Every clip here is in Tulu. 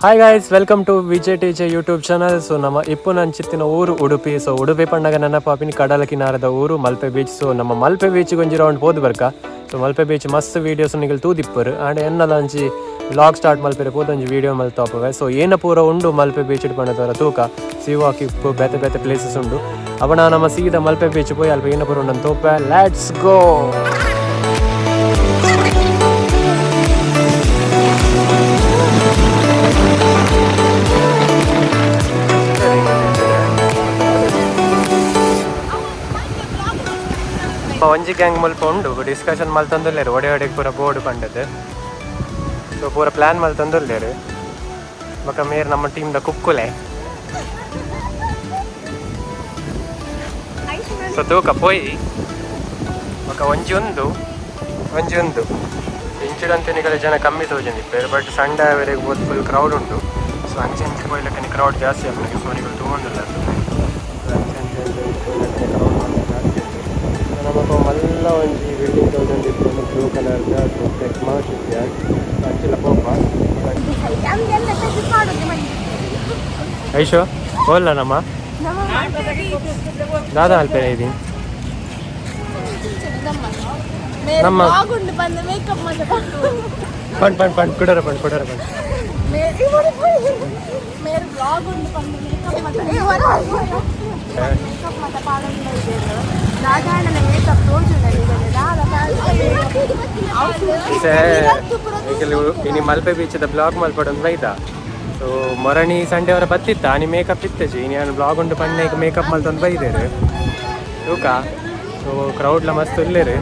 Hi guys, welcome to Vijay T J YouTube channel. So ನಮ್ಮ ಇಪ್ಪುನಂಚಿತ್ತಿನ ಊರು ಉಡುಪಿ. ಸೊ ಉಡುಪಿ ಪಂಡಗ ನೆನಪಾಪಿನ ಕಡಲ ಕಿನಾರದ ಊರು ಮಲ್ಪೆ ಬೀಚ್. ಸೊ ನಮ್ಮ ಮಲ್ಪೆ ಬೀಚ್ ಒಂಜಿ ರೌಂಡ್ ಪೋದು ಬರ್ಕ. ಸೊ ಮಲ್ಪೆ ಬೀಚ್ ಮಸ್ತ್ ವೀಡಿಯೋಸ್ ನಿಗಲ್ ತೂದಿಪ್ಪರು ಆಂಡ್ ಎನ್ನಲ ಒಂಜಿ ವ್ಲಾಗ್ ಸ್ಟಾರ್ಟ್ ಮಲ್ಪೆರೆ ಪೋದು ಒಂಜಿ ವೀಡಿಯೋ ಮಲ್ತಾಪುವೆ. ಸೊ ಏನ ಪೂರ ಉಂಡು ಮಲ್ಪೆ ಬೀಚ್ ಪಂಡದವರ ತೂಕ ಸೀವಾಕ್ ಇಪ್ಪು ಬೇತೆ ಬೇತೆ ಪ್ಲೇಸಸ್ ಉಂಡು. ಅವನ ನಮ್ಮ ಸೀದಾ ಮಲ್ಪೆ ಬೀಚ್ ಪೋಯಿ ಅಲ್ಪ ಏನ ಪೂರ ಉಂಡು ತೋಪ. Let's go. ಒಂಜಿ ಗ್ಯಾಂಗ್ ಮುಲ್ಪ ಉಂಡು, ಡಿಸ್ಕಷನ್ ಮಲ್ತೊಂದುಲ್ಲೆರ್ ಒಡೆ ಒಡೆಗೆ ಪೂರ ಬೋರ್ಡ್ ಪಂಡದು. ಸೊ ಪೂರ ಪ್ಲಾನ್ ಮಲ್ತೊಂದುಲ್ಲೆರ್. ಬೊಕ ಮೇರ್ ನಮ್ಮ ಟೀಮ್ದ ಕುಕ್ಕುಲೆ. ಸೊ ತೂಕ ಪೋಯಿ ಬೊಕ ಒಂಜಿ ಉಂದು ಒಂಜಿ ಉಂದು ಇಂಚಿಡಂತೆ ಜನ ಕಮ್ಮಿ ತೋಜೊಂದಿಪ್ಪೆರ್, ಬಟ್ ಸಂಡೆ ಅವರೆಗೆ ಬೋತ್ ಫುಲ್ ಕ್ರೌಡ್ ಉಂಡು. ಸೊ ಅಂಚೆ ಅಂಚೆ ಪೋಯ್ಲಕ್ಕನೆ ಕ್ರೌಡ್ ಜಾಸ್ತಿ ಆಪುಂಡು. ಸೊ ನಿಕುಲು ತೂವೊಂದುಲ್ಲ, ಅಂಚೆ ಅಂಚೆ ಅಂಚೆ ಪೋಯ್ಲಕ್ಕನೆ ಕ್ರೌಡ್ ಜಾಸ್ತಿ ಉಂಡು. ನಮಕ್ ಮಲ್ಲ ಒಂಜಿ ಬಿಲ್ಡಿಂಗ್ ತೋಜೊಂದಿಪ್ಪುಂಡು, ಬ್ಲೂ ಕಲರ್ದ. ಸೊ ಟೆಕ್ಮಾ ಶಿಪ್ ಯಾರ್ಡ್ ಅಂಚಿಲ ಪೋಪ. ಐಶೋ ಹೋಲ್ಲ ನಮ್ಮ ದಾದಾ ಅಲ್ಪೇನೆ ಇದೀನಿ ನಮ್ಮ ಪಣ್ ಪಣ್ ಪಣ್ ಕುಡರ ಪಣ್ ಕುಡರ ಪಣ್. ಇನಿ ಮಲ್ಪೆ ಬೀಚದ ಬ್ಲಾಗ್ ಮಲ್ಪಡೊಂದು ಬೈದ. ಸೊ ಮೊರಣಿ ಸಂಡೆ ಅವರ ಬತ್ತಿತ್ತ ಆನಿ ಮೇಕಪ್ ಇತ್ತಜಿ. ಇನಿ ನಾನು ಬ್ಲಾಗ್ ಉಂಡು ಪಣ್ಣೆ ಮೇಕಪ್ ಮಲ್ತೊಂದು ಬೈದೇರು ತೂಕ. ಸೊ ಕ್ರೌಡ್ಲ ಮಸ್ತ್ ಉಲ್ಲೇರು.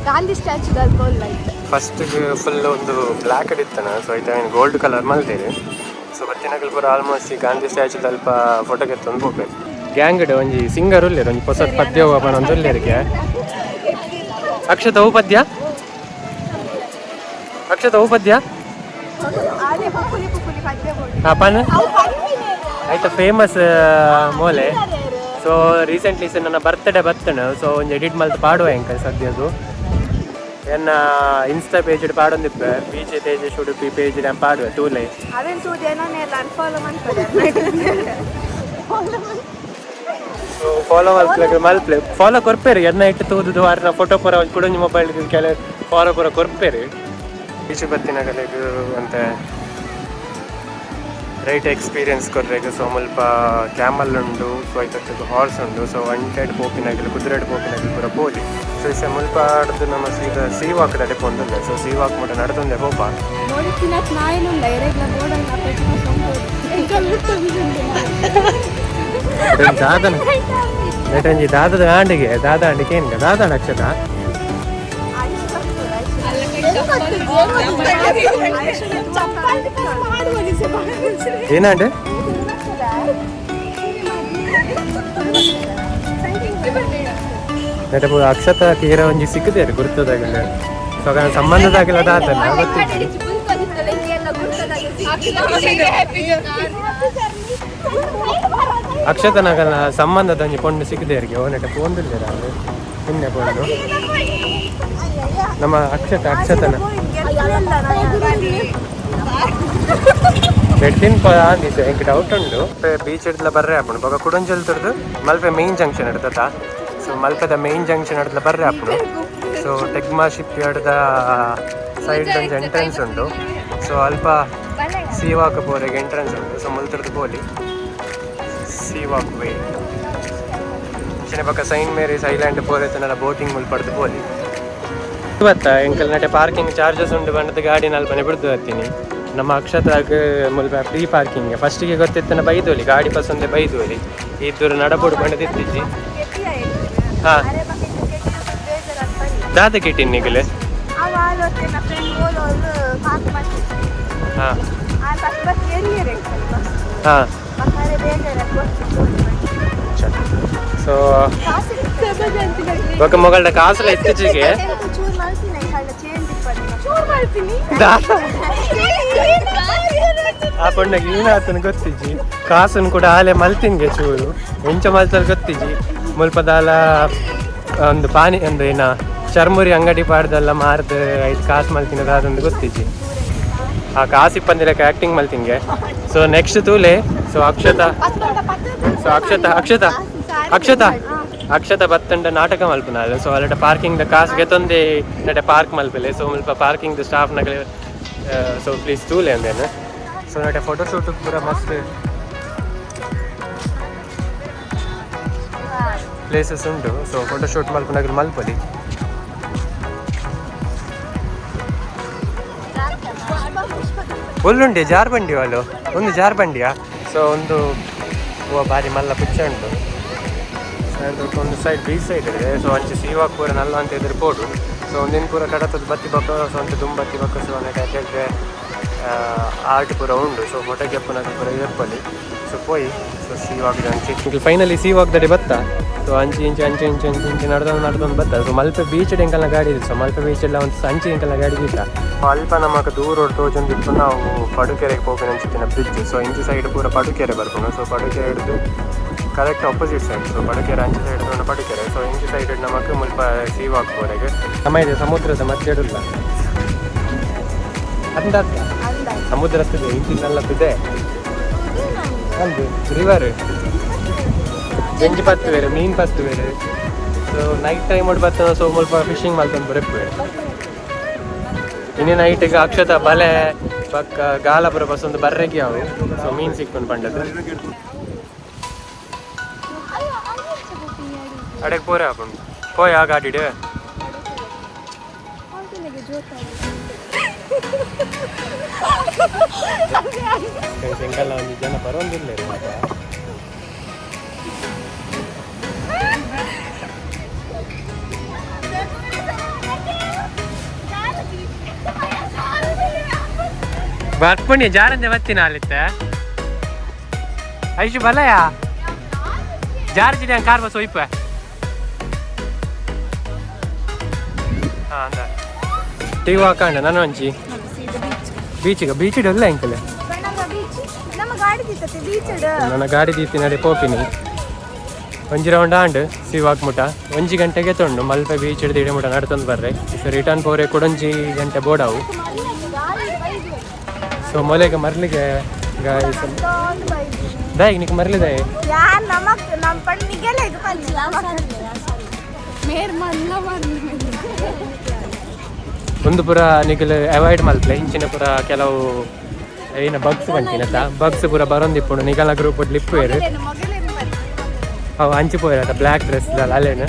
Gandhi statue light first full ಒಂದು ಬ್ಲ್ಯಾಕ್ ಇತ್ತನ. ಸೊ ಐತೆ ಗೋಲ್ಡ್ ಕಲರ್ ಮಲ್ತೇರು. ಸೊ ಬತ್ತಿನಕಲ್ ಪೂರ ಆಲ್ಮೋಸ್ಟ್ ಈ ಗಾಂಧಿ ಸ್ಟ್ಯಾಚು ಅಲ್ಪ ಫೋಟೋ ಕೆತ್ತೊಂದು ಹೋಗ್ಬೇಕು. ಗ್ಯಾಂಗ್ ಒಂಜಿ ಸಿಂಗರ್ ಉಲ್ಲೇರು, ಒಂಜಿ ಹೊಸ ಪದ್ಯ ಒಂದು ಉಲ್ಲೇರಿಗೆ. ಅಕ್ಷತ ಹೂ ಪದ್ಯ, ಅಕ್ಷತ ಹೂ ಪದ್ಯ. ಪನ್ ಆಯ್ತಾ ಫೇಮಸ್ ಮೋಲೆ. ಸೊ ರೀಸೆಂಟ್ಲಿ ಸರ್ ನನ್ನ ಬರ್ತ್ಡೇ ಬತ್ತಣ. ಸೊ ಒಂಜಿ ಎಡಿಟ್ ಮಲ್ತ್ ಪಾಡುವ ಎಂಕ ಸದ್ಯದು. ಎನ್ನ ಇನ್ಸ್ಟಾ ಪೇಜ್ ಪಾಡೊಂದಿಪ್ಪೆ, B J Tejas Udupi page ನಾನು ಪಾಡುವೆ ತೂಲೆ. ಅವೇನು ತೂದೇನೋ ಅನ್ಫಾಲೋ ಮಾಡ್ತಾರೆ. ಸೊ ಫಾಲೋ ಮಲ್ಪ್ಲೆ ಮಲ್ಪ್ಲೆ ಫಾಲೋ ಕೊರ್ಪೇರು. ಎನ್ನ ಇಟ್ಟು ತೂದುದು ವಾರಿನ ಫೋಟೋ ಪೂರ ಕುಡೊಂಜಿ ಮೊಬೈಲ್ ಕೆಲ ಫಾಲೋ ಪೂರ ಕೊರ್ಪೇರು. ಬೀಚ್ ಬತ್ತಿನಗಲೆಗ್ ಅಂತೆ ರೈಟ್ ಎಕ್ಸ್ಪೀರಿಯನ್ಸ್ ಕೊರ್ರೆಗ್. ಸೊ ಮುಲ್ಪ ಕ್ಯಾಮಲ್ ಉಂಡು, ಸೊ ಐತೊಟ್ಟಿಗೆ ಹಾರ್ಸ್ ಉಂಡು. ಸೊ ಒಂಟೆಡ್ ಪೋಪಿನಗಲು ಕುದುರೆಡ್ ಪೋಪಿನಗಲು ಪೂರ ಪೋಲಿ. ಸೊ ಇಸೆ ಮುಲ್ಪ ಆಡ್ದು ನಮ್ಮ ಸೀದಾ ಸೀ ವಾಕ್ ದಡೆ ಪೋಂದುಲ್ಲೆ. ಸೊ ಸೀ ವಾಕ್ ಮುಟ ನಡತೊಂದೆ ಪೋಪ. ದಾದನ ನೆಟಂಜಿ ದಾದದ ಆಂಡಿಗೆ ದಾದ ಆಂಡಿಗೆ ಏನ್ಗ ದಾದ ಅಕ್ಷತ ಏನಾಂಡೆ ನೆಟ ಪೂರ ಅಕ್ಷತ ಕೀರ ಒಂಜಿ ಸಿಕ್ಕದೆ ಗುರ್ತದಾಗಲ್ಲ. ಸೊ ಸಂಬಂಧದಾಗಲ್ಲ ದಾದಲ್ಲ ಗೊತ್ತಿತ್ತು. ಅಕ್ಷತನಗಲ ಸಂಬಂಧದ ಒಂಜಿ ಪೊಣ್ಣು ಸಿಕ್ಕದೇರಿಗೆ ಓನೆಟ ಪೋಂದಿಲ್ಲ ಹಿಂದೆ ಪೊಂಡು ನಮ್ಮ ಅಕ್ಷತ ಅಕ್ಷತನ ಎಡ್ತಿನ್ ಆಂದಿಸ ಎಂಕ್ ಡೌಟ್ ಉಂಡು. ಬೀಚ್ ಹಿಡ್ದಲ ಬರ್ರೆ ಆಪುಂಡು. ಬೊಕ ಕುಡಂಜಲ್ ತುರ್ದು ಮಲ್ಪೆ ಮೇನ್ ಜಂಕ್ಷನ್ ಹಿಡ್ದತ. ಸೊ ಮಲ್ಪೆದ ಮೇನ್ ಜಂಕ್ಷನ್ ಹಿಡ್ದಲ ಬರ್ರೆ ಆಪುಂಡು. ಸೊ ಟೆಗ್ಮಾ ಶಿಪ್ ಯಾರ್ಡ್ದ ಸೈಡ್ ಒಂಜಿ ಎಂಟ್ರೆನ್ಸ್ ಉಂಡು. ಸೊ ಅಲ್ಪ ಸೀವಾಕ್ ಪೋರೆಗ್ ಎಂಟ್ರೆನ್ಸ್ ಉಂಡು. ಸೊ ಮುಲ್ತುರ್ದು ಪೋಲಿ ಸೀವಾಕ್ ವೇ. ಅಂಚನೆ ಬೊಕ ಸೈಂಟ್ ಮೇರೀಸ್ ಐಲ್ಯಾಂಡ್ ಪೋರೆತನಲ ಬೋಟಿಂಗ್ ಮುಲ್ಪ ಪೋಲಿ. ಬತ್ತ ಎಂಕಲ್ ನಟೆ ಪಾರ್ಕಿಂಗ್ ಚಾರ್ಜಸ್ ಉಂಡು ಬಂಡದ ಗಾಡಿ ನಲ್ಪನೆ ಬಿಡ್ದು ಹತ್ತೀನಿ. ನಮ್ಮ ಅಕ್ಷತಾಗ ಮುಲ್ಪ ಫ್ರೀ ಪಾರ್ಕಿಂಗ್. ಫಸ್ಟಿಗೆ ಗೊತ್ತಿತ್ತನ ಬೈದೋಲಿ ಗಾಡಿ ಪಸಂದೆ ಬೈದೋಲಿ ಇದ್ದರು ನಡಪೋಡು ಬಂಡದಿತ್ತಿಜ್ಜಿ. ಹಾ ದಾದ ಕಿಟ್ಟಿನ್ ನಿಗಲೆ. ಹಾ ಹಾ ಸೊ ಬೊಕ ಮೊಗಲ್ಡ ಕಾಸುಲ ಇತ್ತೀಚೆಗೆ ಆ ಪೊಣ್ಣಗೆ ಏನಾತನ ಗೊತ್ತಿಜ್ಜಿ. ಕಾಸನ್ನು ಕೂಡ ಆಲೆ ಮಲ್ತಿನ್ಗೆ ಚೂರು ಎಂಚ ಮಲ್ತಲ್ ಗೊತ್ತಿಜ್ಜಿ. ಮುಲ್ಪದಾಲ ಒಂದು ಪಾನಿ ಒಂದು ಏನ ಚರ್ಮುರಿ ಅಂಗಡಿ ಪಾಡ್ದಲ್ಲ ಮಾರ್ದು ಐದು ಕಾಸು ಮಲ್ತಿನದ ಅದೊಂದು ಗೊತ್ತಿಜ್ಜಿ. ಆ ಕಾಸಿ ಪಂದಿರಕ್ಕೆ ಆ್ಯಕ್ಟಿಂಗ್ ಮಲ್ತಿಂಗೆ. ಸೊ ನೆಕ್ಸ್ಟ್ ತೂಲೆ. ಸೊ ಅಕ್ಷತಾ, ಸೊ ಅಕ್ಷತಾ, ಅಕ್ಷತಾ, ಅಕ್ಷತಾ, ಅಕ್ಷತಾ ಬತ್ತಂಡ ನಾಟಕ ಮಲ್ಪುನಾಲ್. ಸೊ ಅಲ್ಲಟ ಪಾರ್ಕಿಂಗ್ ದ ಕಾಸ್ ಗೆತೊಂದೆ ನಟ ಪಾರ್ಕ್ ಮಲ್ಪಲೆ. ಸೊ ಮುಲ್ಪ ಪಾರ್ಕಿಂಗ್ ದ ಸ್ಟಾಫ್ ನಗಲೆ, ಸೊ ಪ್ಲೀಸ್ ತೂಲೆ ಅಂದೇನು. ಸೊ ನಟ ಫೋಟೋ ಶೂಟ್ ಪೂರ ಮಸ್ತ್ ಪ್ಲೇಸಸ್ ಉಂಟು. ಸೊ ಫೋಟೋ ಶೂಟ್ ಮಲ್ಪುನಾಗಲು ಮಲ್ಪಲಿ. ಒಲ್ಲುಂಡೆ ಜಾರ್ಬಂಡಿ వాళ్ళు ಒಂದು ಜಾರ್ಬಂಡಿಯಾ. ಸೊ ಒಂದು ಹೂವು ಬಾರಿ ಮಲ್ಲ ಪುಚ್ಚ ಉಂಟು. ಸೊ ಒಂದು ಸೈಡ್ ಬೀಚ್ ಸೈಡ್ ಇದೆ. ಸೊ ಅಂಚೆ ಸೀವಾಕ್ ಪೂರ ನಲ್ಲ ಅಂತ ಎದುರು ಪೋಡು. ಸೊ ಒಂದಿನ ಪೂರ ಕಡತದ ಬತ್ತಿ ಬಕ್ಕ, ಸೊ ಅಂತ ದುಂಬತ್ತಿ ಬಕ್ಕ. ಸೊ ಅನ್ನಕ್ಕೆ ಆರ್ಟ್ ಪೂರ ಉಂಡು. ಸೊ ಫೋಟೋ ಗೆಪ್ಪುನಾಗ ಪೂರ ಇರ್ಪಲಿ. ಸೊ ಪೋಯಿ. ಸೊ ಸೀವಾಕ್ ಅಂಚೆ ಫೈನಲಿ ಸೀವಾಕ್ ದಡೆ ಬತ್ತ. ಸೊ ಅಂಚೆ ಇಂಚೆ ಅಂಚೆ ಇಂಚೆ ಅಂಚೆ ಇಂಚೆ ನಡ್ದೊಂದು ನಡ್ದೊಂದು ಬತ್ತ. ಸೊ ಮಲ್ಪೆ ಬೀಚ್ ಎಂಕಲ್ನ ಗಾಡಿ ಇದೆ. ಸೊ ಮಲ್ಪೆ ಬೀಚ್ ಎಲ್ಲ ಒಂದು ಅಂಚೆ ಎಂಕಲ್ನ ಗಾಡಿ ಇಲ್ಲ. ಅಲ್ಪ ನಮಕ್ ದೂರ ತೋಜೊಂದಿಪ್ಪು ನಾವು ಪಡುಕೆರೆಗೆ ಪೋಪಿನ ಅಂಚಿತ್ತಿನ ಬ್ರಿಡ್ಜ್. ಸೊ ಇಂಚಿ ಸೈಡ್ ಪೂರ ಪಡುಕೆರೆ ಬರ್ಪುಂಡು. ಸೊ ಪಡುಕೆರೆ ಹಿಡಿದು ಕರೆಕ್ಟ್ ಆಪೋಸಿಟ್ ಸೈಡ್. ಸೊ ಪಡುಕೆರೆ ಅಂಚೆ ಸೈಡ್ ತೋಣ ಪಡುಕೆರೆ. ಸೊ ಇಂಚಿ ಸೈಡ್ ನಮಕ್ ಮುಲ್ಪ ಸೀವಾಕ್ ಪೋರೆಗ್ ನಮ್ಮ ಇದೆ. ಸಮುದ್ರದ ಮಧ್ಯಡುಲ್ಲ ಅಂದಾಜ ಸಮುದ್ರ ಇಂಚಿನಲ್ಲತ್ತಿದೆ ಅಂದು ರಿವರ್. ಗಂಜಿ ಪತ್ತು ಬೇರೆ, ಮೀನು ಪತ್ತು ಬೇರೆ. ಸೊ ನೈಟ್ ಟೈಮ್ ಒಟ್ಟು ಬರ್ತದೆ. ಸೊ ಮುಲ್ಪ ಫಿಶಿಂಗ್ ಮಲ್ತೊಂದು ಬರೆಪ್ಪು. ಇನ್ನೇ ನೈಟಿಗೆ ಅಕ್ಷತ ಬಲೆ ಬಕ್ಕ ಗಾಲಪುರ ಬಸ್ ಒಂದು ಬರ್ರೆಗೆ ಅವು. ಸೊ ಮೀನು ಸಿಕ್ಕೊಂಡು ಪಂಡದು ಅಡೆಗೆ ಪೋರೆ ಹಾಕೊಂಡು ಪೋಯ್ ಆ ಗಾಡಿಡು. ಎಂಕಲ್ಲ ಒಂದು ಜನ ಬರೋಂದಿಲ್ಲ. ಬರ್ಪುಣಿ ಜಾರಂದೆ ಬತ್ತಿನ ಅಲ್ಲಿತ್ತ ಐಶು ಬಲಯ ಜಾರ್ಜಿ ಕಾರ್ ಬಸ್ ಒಯ್ಪ. ಹಾ ಅಂದ ಟಿವಿ ಹಾಕಂಡ ನಾನು ಒಂಜಿ ಬೀಚಿಗೆ ಬೀಚ್ ಇಡಲ್ಲ ಎಂಕಲೆ. ನಮ್ಮ ಗಾಡಿ ದಿತ್ತತೆ ಬೀಚ್. ನನ್ನ ಗಾಡಿ ದೀತಿ ನಡೆ ಪೋಪಿನಿ. ಒಂಜಿ ರೌಂಡ್ ಆಂಡ್ ಸಿವಾಕ್ ಮುಟ ಒಂಜಿ ಗಂಟೆಗೆ ತೊಂಡು ಮಲ್ಪೆ ಬೀಚ್ ಹಿಡಿದು ಇಡೆ ಮುಟ ನಡ್ತೊಂದು ಬರ್ರೆ. ಸೊ ರಿಟರ್ನ್ ಪೋರೆ ಕೊಡೊಂಜಿ ಗಂಟೆ ಬೋಡಾವು. ಸೊ ಮೊಲೆಗೆ ಮರ್ಲಿಗೆ ದಾಯಿ ನಿಕ್ ಮರ್ಲಿದೆ. ಯಾರ್ ನಮಕ್ ನಮ್ಮ ಪಣ್ಣಿಗೆಲ್ಲ ಇದು ಪಂಚ ಮೇರ್ ಮಲ್ಲ. ಒಂದು ಪೂರ ನಿಗಲ್ ಅವಾಯ್ಡ್ ಮಲ್ಪಲೆ. ಇಂಚಿನ ಪೂರ ಕೆಲವು ಏನ ಬಗ್ಸ್ ಬಂತಿನತ್ತ, ಬಗ್ಸ್ ಪೂರ ಬರೋಂದಿಪ್ಪುಂಡು. ನಿಗಲ ಗ್ರೂಪ್ ಲಿಪ್ ವೇರು ಅವು ಅಂಚಿ ಪೋಯಿರತ್ತ ಬ್ಲ್ಯಾಕ್ ಡ್ರೆಸ್ ಅಲ್ಲೇನು.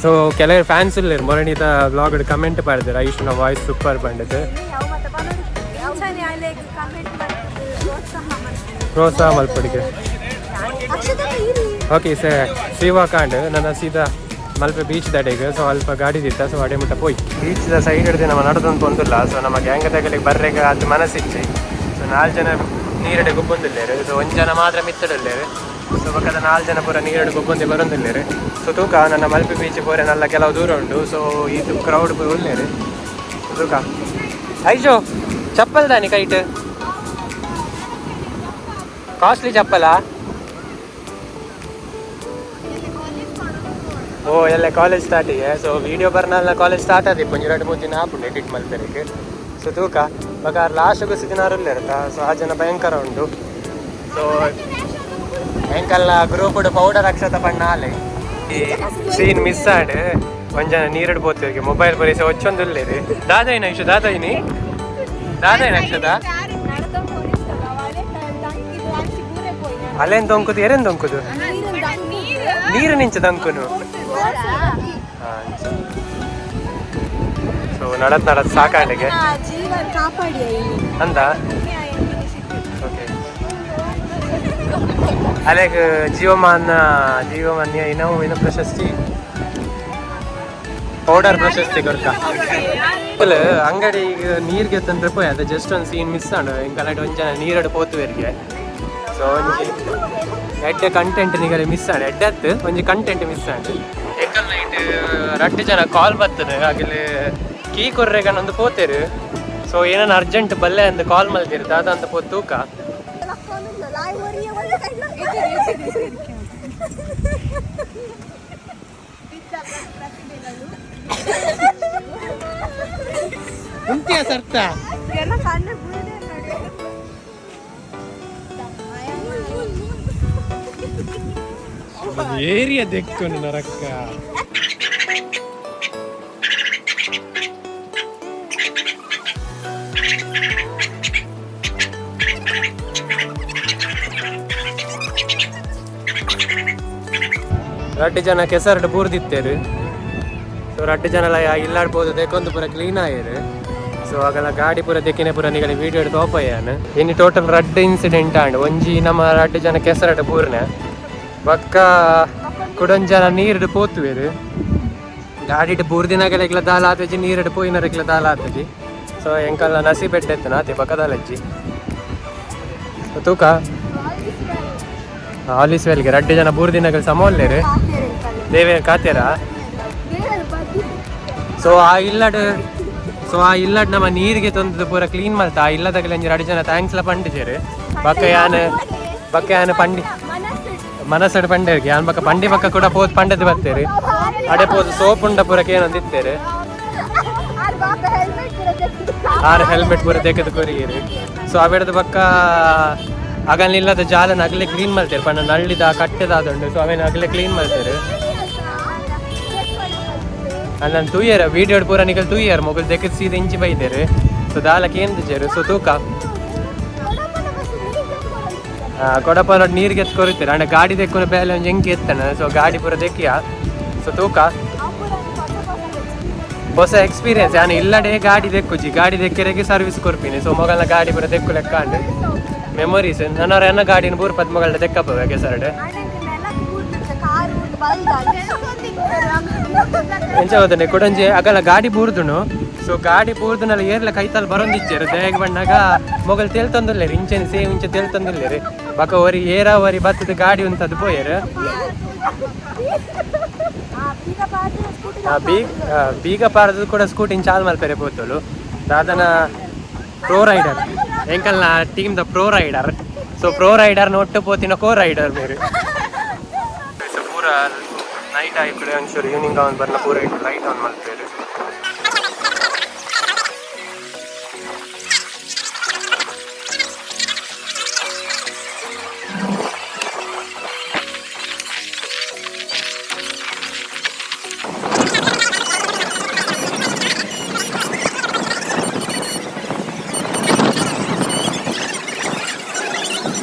ಸೊ ಕೆಲವರು ಫ್ಯಾನ್ಸ್ ಇಲ್ಲ ಮೊರಣಿತ ಬ್ಲಾಗ್ ಕಮೆಂಟ್ ಪಾಡ್ದಿರ ಐಶುನ ವಾಯ್ಸ್ ಸೂಪರ್ ಬಂಡದು. ಪ್ರೋತ್ಸಾಹ ಮಲ್ಪಡಿಗೆ. ಓಕೆ ಸರ್, ಸೀವಾ ಕಾಂಡ್ ನನ್ನ ಸೀದಾ ಮಲ್ಪೆ ಬೀಚ್ ದಡೆಗೆ. ಸೊ ಅಲ್ಪ ಗಾಡಿ ದಿತ್ತ. ಸೊ ಅಡೆ ಮುಟ್ಟ ಪೋಯ್ ಬೀಚ್ the side ಹಿಡಿದು ನಮ್ಮ ನಡದೊಂದು ಒಂದಿಲ್ಲ. ಸೊ ನಮ್ಮ ಗ್ಯಾಂಗ್ ತಗಲಿಗೆ ಬರ್ರೆಗ ಅದು ಮನಸ್ಸಿಚ್ಚಿ. ಸೊ ನಾಲ್ಕು ಜನ ನೀರಡೆ ಗೊಬ್ಬೊಂದಿಲ್ಲೇರು. ಸೊ ಒಂದು ಜನ ಮಾತ್ರ ಮಿತ್ತಡಲ್ಲೇರು. ಸೊ ಪಕ್ಕದ ನಾಲ್ಕು ಜನ ಪೂರ ನೀರಡೆ ಗೊಬ್ಬೊಂದೆ ಬರೊಂದಿಲ್ಲೇರು. ಸೊ ತೂಕ ನನ್ನ ಮಲ್ಪೆ ಬೀಚ್ ಪೋರೆ ನಲ್ಲ ಕೆಲವು ದೂರ ಉಂಟು. ಸೊ ಇದು ಕ್ರೌಡ್ ಪೂರ ಉಲ್ಲೇರು. ತೂಕ ಐಶೋ ಚಪ್ಪಲ್ ದಾನಿ ಕೈಟ್ ಕಾಸ್ಟ್ಲಿ ಚಪ್ಪಲಾ. ಓ ಎಲ್ಲ ಕಾಲೇಜ್ ಸ್ಟಾರ್ಟಿಗೆ. ಸೊ ವಿಡಿಯೋ ಬರ್ನಲ್ಲ ಕಾಲೇಜ್ ಸ್ಟಾರ್ಟ್ ಆದಿ ಒಂಜಿ ಎರಡು ಮೂರು ದಿನ ಆಪುಂಡು ಎಡಿಟ್ ಮಲ್ಪೆರೆಗ್. ಸೊ ತೂಕ ಬೊಕ ಲಾಸ್ಟ್ ಸಿದಿನಾರು ಇರ್ತಾ. ಸೊ ಆ ಜನ ಭಯಂಕರ ಉಂಟು. ಸೊ ಎಂಕಲ್ಲ ಗ್ರೂಪ್ ಪೌಡರ್ ಅಕ್ಷತ ಪಣ್ಣ ಆಲೆ ಈ ಸೀನ್ ಮಿಸ್ ಆಡ್. ಒಂಜನ ನೀರಡ್ ಪೋತಿಗೆ ಮೊಬೈಲ್ ಬರೀ ಒಚ್ಚೊಂದುಲ್ಲೇರು. ದಾದಾಯಿನ ಐಶು ದಾದಾಯಿನಿ ದಾದಾಯಿನ ಅಕ್ಷತ ಅಲ್ಲೇನ್ ದೊಂಕುದು ಎರೇನ್ ದೊಂಕುದು ನೀರು ನಿಂಚ ದಂಕುನು. ಸೊ ನಡತ್ ನಡತ್ ಸಾಕಾಂಡಿಗೆ. ಜೀವನ ಕಾಪಾಡಿ. ಅಂದ ಓಕೆ ಅಲೆಗ್ ಜೀವಮಾನ ಜೀವಮಾನ್ಯ ಏನೋ ಏನೋ ಪ್ರಶಸ್ತಿ ಪೌಡರ್ ಪ್ರಶಸ್ತಿ ಕೊರ್ಕ ಅಂಗಡಿ ನೀರ್ಗೆ ತಂದ್ರೆ ಪೋಯ್ ಅದು ಜಸ್ಟ್ ಒಂದು ಸೀನ್ ಮಿಸ್ ಆಂಡ್. ಎಂಕಲಾಟ್ ಒಂಜನ ನೀರಡು ಪೋತುವೆರ್ಗೆ. ಸೊ ಒಂಜಿ ಎಡ್ಡೆ ಕಂಟೆಂಟ್ ನಿಗಲೆ ಮಿಸ್ ಆಂಡ್. ಎಡ್ಡೆ ಅತ್ತು ಒಂಜಿ ಕಂಟೆಂಟ್ ಮಿಸ್ ಆಂಡ್. ಎಂಕಲ್ ನೈಟ್ ರಡ್ಡು ಜನ ಕಾಲ್ ಬರ್ತದೆ ಆಗಿಲ್ ಕೀ ಕೊರ್ರೆಗನ ಒಂದು ಪೋತೇರು. ಸೊ ಏನನ್ನ ಅರ್ಜೆಂಟ್ ಬಲ್ಲೆ ಅಂದ್ ಕಾಲ್ ಮಲ್ದಿರು ದಾದ ಅಂತ ಪೋ ತೂಕ. ಉಂತಿಯ ಸರ್ತ. ಎಲ್ಲ ಕಣ್ಣು ಬೀಳದೆ ನೋಡಿ. ಏರಿಯಾ ದೆಕ್ಕು ನರಕ್ಕ. ರಡ್ಡು ಜನ ಕೆಸರಡು ಬೂರ್ದಿತ್ತೇರು. ಸೊ ರಡ್ಡು ಜನ ಇಲ್ಲಾಡ್ಬೋದು ದೇಕೊಂದು ಪೂರ ಕ್ಲೀನ್ ಆಯೇರು. ಸೊ ಆಗಲ ಗಾಡಿ ಪೂರ ದೆಕ್ಕಿನ ಪೂರ ನಿಗಲಿ ವೀಡಿಯೋ ತೋಪಯ್ಯಾನ. ಇನ್ನು ಟೋಟಲ್ ರಡ್ಡು ಇನ್ಸಿಡೆಂಟ್ ಆಂಡ್. ಒಂಜಿ ನಮ್ಮ ರಡ್ಡು ಜನ ಕೆಸರಡು ಬೂರ್ನೆ, ಬಕ್ಕ ಕುಡೊಂಜನ ನೀರುಡು ಪೋತುವೆರು. ಗಾಡಿಡ್ ಬೂರ್ದಿನಾಗಲೆಗ್ಲ ದಾಲ ಆತಜಿ, ನೀರುಡು ಪೋಯಿನರೆಗ್ಲ ದಾಲ ಆತಜಿ. ಸೊ ಎಂಕಲ್ನ ನಸಿ ಬೆಡ್ಡೆತ್ತನ ಆತೆ ಬಕ್ಕದಾಲಜ್ಜಿ ತೂಕ. ಆಲಿಸ್ ವೆಲ್ಗೆ ರಡ್ಡು ಜನ ಬೂರ್ದಿನಗಲ್ ಸಮೋಲ್ಲೇರು. ದೇವೇ ಕಾತೇರ. ಸೊ ಆ ಇಲ್ಲಡ್ ನಮ್ಮ ನೀರಿಗೆ ತಂದು ಪೂರ ಕ್ಲೀನ್ ಮಲ್ತ. ಆ ಇಲ್ಲದಾಗಲೆ ಒಂಜಿ ರಡ್ಡು ಜನ thanks ಲ ಪಂಡಿಜೆರ್. ಬಕ್ಕ ಯಾನ್ ಪಂಡಿ ಮನಸ್ಸಡ್ ಪಂಡೇರ್ಗೆ ಯಾನ್ ಬಕ್ಕ ಪಂಡಿ ಬಕ್ಕ ಕೂಡ ಪೋದ್ ಪಂಡದ್ ಬತ್ತೇರು. ಅಡೆ ಪೋದು ಸೋಪ್ ಉಂಡ ಪೂರ ಏನೊಂದು ಇತ್ತೇರು. ಆರು ಹೆಲ್ಮೆಟ್ ಪೂರ ದೇಕದ ಕೊರಿಯೇರು. ಸೊ ಅವೆಡದ ಬಕ್ಕ ಅಗಲಿಲ್ಲದ ಜಾಲನ ಅಗಲೆ ಕ್ಲೀನ್ ಮಲ್ತೇರು. ಪಂಡ ನಳ್ಳಿದ ಕಟ್ಟೆದಾದುಂಡು. ಸೊ ಅವೇನು ಅಗಲೆ ಕ್ಲೀನ್ ಮಲ್ತೇರು. ಅಲ್ಲ ತೂಯರ ವೀಡಿಯೋ ಪೂರ ನಿಕಲ್ ತೂಯರ್ ಮೊಗಲ್ ದೆಕ್ಕದ ಸೀದ ಇಂಚಿ ಬೈದೇರು. ಸೊ ದಾಲಕ್ಕೆ ಏನು ಸೊ ತೂಕ ಕೊಡಪಾಲ ನೀರಿಗೆ ಎತ್ ಕೊರಿತೀರ. ಅಂಡ ಗಾಡಿ ದೆಕ್ಕುನ ಬೇಲೆ ಒಂಜಿ ಎಂಕಿ ಎತ್ತಣ. ಸೊ ಗಾಡಿ ಪೂರ ದೆಕ್ಕಿಯ. ಸೊ ತೂಕ ಹೊಸ ಎಕ್ಸ್ಪೀರಿಯನ್ಸ್. ಯಾನು ಇಲ್ಲಡೆ ಗಾಡಿ ದೆಕ್ಕುಜಿ, ಗಾಡಿ ದೆಕ್ಕಿರೆಗೆ ಸರ್ವಿಸ್ ಕೊರ್ಪಿನಿ. ಸೊ ಮೊಗಲ್ನ ಗಾಡಿ ಪೂರ ದೆಕ್ಕು ಲೆಕ್ಕ ಅಂಡ್ ಮೆಮೊರೀಸ್. ನನ್ನವ್ರ ಎನ್ನ ಗಾಡಿನ ಬೂರ್ ಪದ್ ಮೊಗಲ್ನ ದೆಕ್ಕಪ್ಪ ಕೆಸರಡೆ. ಎಂಚ ಹೋದನೆ ಕೊಡಂಜಿ ಅಗಲ ಗಾಡಿ ಬೂರ್ದುನು. ಸೊ ಗಾಡಿ ಬೂರ್ದುನಲ್ಲ ಏರ್ಲ ಕೈತಲ್ ಬರೊಂದಿಚ್ಚೇರು. ದಯಗ್ ಬಣ್ಣಾಗ ಮೊಗಲ್ ತೇಲ್ ತಂದುಲ್ಲೇರು. ಇಂಚೆನ್ ಸೇಮ್ ಇಂಚೆ ತೇಲ್ ತಂದುಲ್ಲೇರು. ಬಕ ಒರಿ ಏರ ಒರಿ ಬತ್ತದ ಗಾಡಿ ಉಂತದು ಪೋಯೇರು. ಬೀಗ ಬೀಗ ಪಾರದು ಕೂಡ ಸ್ಕೂಟಿನ ಚಾಲ್ ಮಲ್ಪೆರೆ ಪೋತೋಲು. ದಾದನ ಪ್ರೋ rider ಎಂಕಲ್ನ team the pro rider. So pro rider ಒಟ್ಟು ಪೋತಿನ ಕೋ ರೈಡರ್ ಮೇರು. ಸೊ ಪೂರ ನೈಟ್ ಆಗಿ ಕೂಡ ಒಂಚೂರು ಈವ್ನಿಂಗ್ ಆನ್ ಬರ್ನ ಪೂರ ಲೈಟ್ ಆನ್ ಮಲ್ಪೇರು.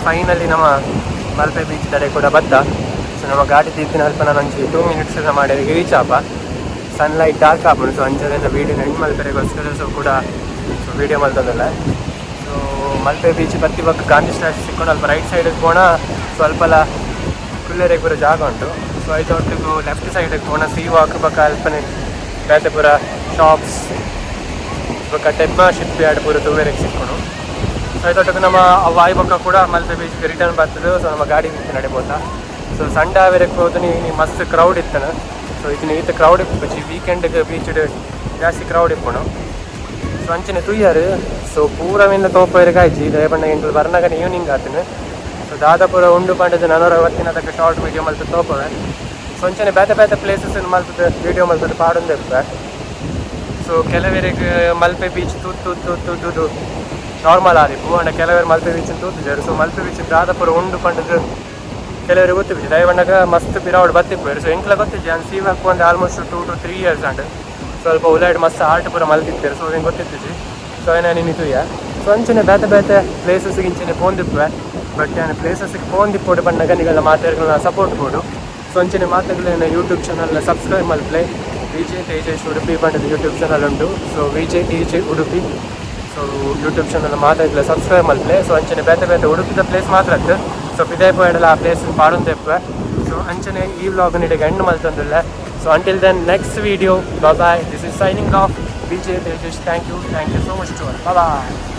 ಫೈನಲಿ ನಮ್ಮ ಮಲ್ಪೆ ಬೀಚ್ ಕಡೆ ಕೂಡ ಬತ್ತ. ಸೊ ನಮ್ಮ ಗಾಡಿ ತೀರ್ತಿನ ಅಲ್ಪ ನಾನು ಒಂಜಿ 2 ಮಿನಿಟ್ಸ್ ಮಾಡಿ ರೀಚ್ ಆಪ. ಸನ್ಲೈಟ್ ಡಾರ್ಕ್ ಆಪುಂಡು. ಸೊ ಅಂಚದಿಂದ ವೀಡಿಯೋ ಎಂಡ್ ಮಲ್ಪೆರೆಗೋಸ್ಕರ ಸೊ ಕೂಡ ಸೊ ವೀಡಿಯೋ ಮಲ್ತದಲ್ಲ. ಸೊ ಮಲ್ಪೆ ಬೀಚ್ ಬತ್ತಿ ಬಕ್ಕ ಗಾಂಧಿ ಸ್ಟ್ಯಾಚು ಸಿಕ್ಕೊಂಡು ಅಲ್ಪ ರೈಟ್ ಸೈಡಿಗೆ ಪೋಣ ಸ್ವಲ್ಪಲ ಕುಲ್ಲೆರೆಗ್ ಪೂರ ಜಾಗ ಉಂಟು. ಸೊ ಐತ ಒಟ್ಟಿಗೂ ಲೆಫ್ಟ್ ಸೈಡಿಗೆ ಪೋಣ ಸೀ ವಾಕ್ ಬಕ್ಕ ಅಲ್ಪನೆ ಬೇತೆ ಪೂರ ಶಾಪ್ಸ್ ಬೊಕ್ಕ ಟೆಗ್ಮಾ ಶಿಪ್ ಯಾರ್ಡ್ ಪೂರ ತೂವೆರೆಗ್ ಸಿಕ್ಕುಂಡು. ಸೊ ಐತೊಟ್ಟಿಗೆ ನಮ್ಮ ವಾಯು ಬೊಕ್ಕ ಕೂಡ ಮಲ್ಪೆ ಬೀಚ್ಗೆ ರಿಟರ್ನ್ ಬರ್ತದೆ. ಸೊ ನಮ್ಮ ಗಾಡಿ ನಡಿಬೋದ. ಸೊ ಸಂಡ ಆವೆರೆಗ್ ಹೋದನಿ ಮಸ್ತ್ ಕ್ರೌಡ್ ಇತ್ತನ. ಸೊ ಇದನ್ನ ಈತ ಕ್ರೌಡ್ ಇಪ್ಪುಜಿ. ವೀಕೆಂಡ್ಗೆ ಬೀಚ್ ಜಾಸ್ತಿ ಕ್ರೌಡ್ ಇಪ್ಪುನು. ಸೊ ಅಂಚನೆ ತೂಯಾರು. ಸೊ ಪೂರ ಮಿನ್ನ ತೋಪೆರೆಗ್ ಆಯ್ಜಿ. ದಯಪಂಡ ಎಂಕುಲು ಬರ್ನಗನೆ ಈವ್ನಿಂಗ್ ಆತನು. ಸೊ ದಾದ ಪೂರ ಉಂಡು ಪಂಡದು ನನೊರ ಹೊತ್ತಿನ ತಕ್ಕ ಶಾರ್ಟ್ ವೀಡಿಯೋ ಮಲ್ತು ತೋಪವೆ. ಸೊ ಅಂಚನೆ ಬೇತೆ ಬೇತೆ ಪ್ಲೇಸಸ್ ಮಲ್ತದ ವೀಡಿಯೋ ಮಲ್ತದ ಪಾಡೊಂದು ಇಪ್ಪೆ. ಸೊ ಕೆಲವರಿಗೆ ಮಲ್ಪೆ ಬೀಚ್ ತೂತು ತೂತು ತೂತು ನಾರ್ಮಲ್ ಆದಿಪ್ಪು. ಅಂಡ ಕೆಲವರು ಮಲ್ಪೆ ಬೀಚ್ ತೂತುಜಾರು. ಸೊ ಮಲ್ಪೆ ಬೀಚ್ ದಾದ ಪೂರ ಉಂಡು ಪಂಡದು ಕೆಲವರಿಗೆ ಗೊತ್ತಿಪ್ಪು. ದಯಪಂಡಗ ಮಸ್ತ್ ಪಿರಾವಡ್ ಬತ್ತಿಪ್ಪು. ಸೊ ಎಂಕ್ಲ ಗೊತ್ತಿಜ್ಜಿ. ನಾನು ಸೀವಾಕ್ ಒಂದು ಆಲ್ಮೋಸ್ಟ್ 2 ಟು 3 ಇಯರ್ಸ್ ಅಂಡ್ ಸ್ವಲ್ಪ ಉಲಾಯ್ಡ್ ಮಸ್ತ್ ಆರ್ಟ್ ಪೂರ ಮಲ್ತಿತ್ತೇರು. ಸೊ ಹಿಂಗೆ ಗೊತ್ತಿತ್ತಿಜಿ. ಸೊ ಏನ ನೀನು ತೂಯ. ಸೊ ಅಂಚನೆ ಬೇತೆ ಬೇತೆ ಪ್ಲೇಸಸ್ ಇಂಚನೆ ಪೋಂದಿಪ್ಪೆ. ಬಟ್ ನಾನು ಪ್ಲೇಸಸ್ಗೆ ಪೋಂದಿಪ್ಪೋಡು ಪಂಡಗ ನಿಗಲ್ಲ ಮಾತಾಡ್ಗಳನ್ನ ಸಪೋರ್ಟ್ ಕೊಡು. ಸೊ ಅಂಚನೆ ಮಾತಾಡ್ಗಳನ್ನ ಯೂಟ್ಯೂಬ್ ಚಾನಲ್ ಸಬ್ಸ್ಕ್ರೈಬ್ ಮಲ್ಪ್ಲೆ. ವಿಜಯ್ ತೇಜೇಶ್ ಉಡುಪಿ ಪಂಡದ ಯೂಟ್ಯೂಬ್ ಚಾನಲ್ ಉಂಟು. So Vijay T J Udupi. So YouTube channel ಮಾತಾಡ್ಲ ಸಬ್ಸ್ಕ್ರೈಬ್ ಮಲ್ಪ್ಲೆ. ಸೊ ಅಂಚನೆ ಬೇತೆ ಬೇತೆ ಉಡುಪಿದ ಪ್ಲೇಸ್ ಮಾತ್ರ ಅತ್ತು. ಸೊ ಪಿದಾಯ್ ಪೋಯಡಲ ಆ ಪ್ಲೇಸ್ ಪಾಡೊಂದೆಪ್ಪೆ. ಸೊ ಅಂಚನೆ ಈ ವ್ಲಾಗ್ ನಿಡೆಗೆ ಎಂಡ್ ಮಲ್ತೊಂದುಲ್ಲ. So until then, next video, bye. This is signing off, Vijay Tejesh. Thank you, thank you so much to all. Bye.